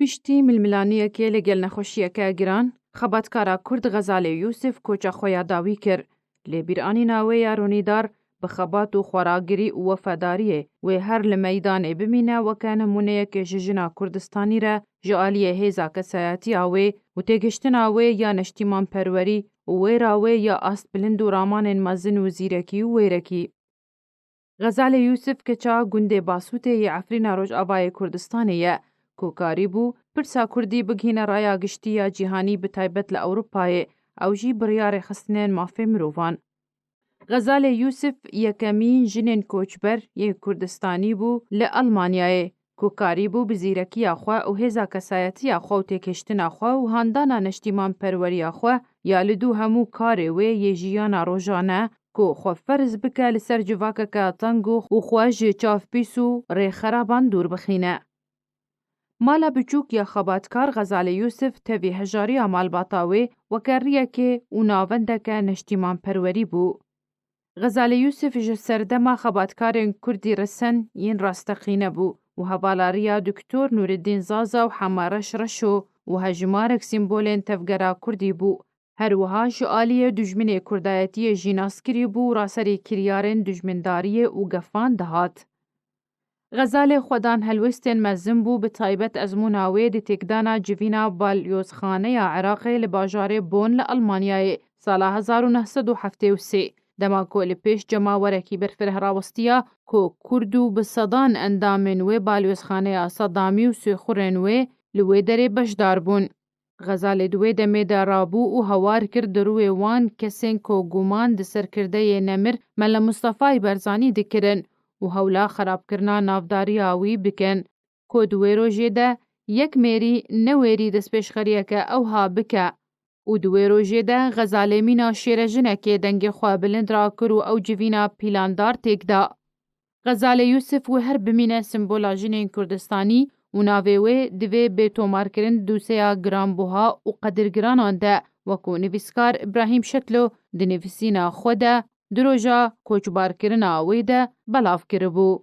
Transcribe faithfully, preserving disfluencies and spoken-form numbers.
Piştî milmilaniyekê li gel nexweşiyeke giran, xebatkara Kurd Xezalê Yûsif koça xwe ya dawî kir. Lê bîranîna wê ya ronîdar bi xebat û xweragirî û wefadariyê wê her li meydanê bimîne weke nimûneyekê ji jina Kurdistanî re ji aliyê hêza kesayetiya wê û têgihiştina wê ya neştîmanperwerî û wêra wê ya astbilind û ramanên mezin û zîrekî û wêrekî. Xezalê Yûsif keça gundê Basûtê yê Efrîna Rojavayê Kurdistanê ye, ku karîbû pirsa kurdî bigihîne raya giştî ya cîhanî, bi taybet li Ewropayê, ew jî bi rêya rêxistinên mafê mirovan. Xezalê Yûsif yekemîn jinên koçber yên Kurdistanî bû li Elmanyayê, ku karîbû bi zîrekiya xwe û hêza kesayetiya xwe û têkiştina xwe û handana neştîmanperweriya xwe ya li dû hemû karê wê yê jiyana rojane, ku xwe ferz bike li ser civakeke teng û xwe ji çavpîs û rêxeraban dûr bixîne. Mala biçûk ya xebatkar Xezalê Yûsif tevî hejariya malbata wê weke riyekê û navendeke neştîmanperwerî bû. Xezalê Yûsif ji serdema xebatkarên kurdî resen yên rasteqîne bû û hevalariya Doktor Nûreddîn Zaza û Hema Reş Reşo û hejmarek sîmbolên tevgera kurdî bû. Her wiha ji aliyê dijminê kurdayetiyê jî naskirî bû û raserî kiryarên dijmindariyê û gefan dihat. Xezalê xwedan helwestên mezin bû, bi taybet ezmûna wê di têkdana civîna balyozxaneya Iraqê li bajarê Bonn li Elmanyayê sala hezar û neh sed û heftê û sê, dema ku li pêş cemawerekî berfireh rawestiya ku Kurd û bi sedan endamên wê balyozxaneya Sedamî û sêxurên wê li wê derê beşdar bûn. Xezalê di wê demê de rabû û hawar kir di rûyê wan kesên ku guman di serkirdeyê nemir Mele Mustefayî Barzanî dikirin û hewla xerabkirina navdariya wî bikin, ku di wê rojê de yek mêrî newêrî destpêşxeriyeke ewha bike û di wê rojê de Xezalê mîna şêrejinekê dengê xwe bilind rakir û ew civîna pîlandar têk da. Xezalê Yûsif wê her bimîne simbola jinên Kurdistanî û navê wê divê bê tomarkirin di dûseya giranbuha û qedirgiranan de, wekû nivîskar Îbrahîm Şetlo di nivîsîna xwe de di roja koçbarkirina wê de belav kiribû.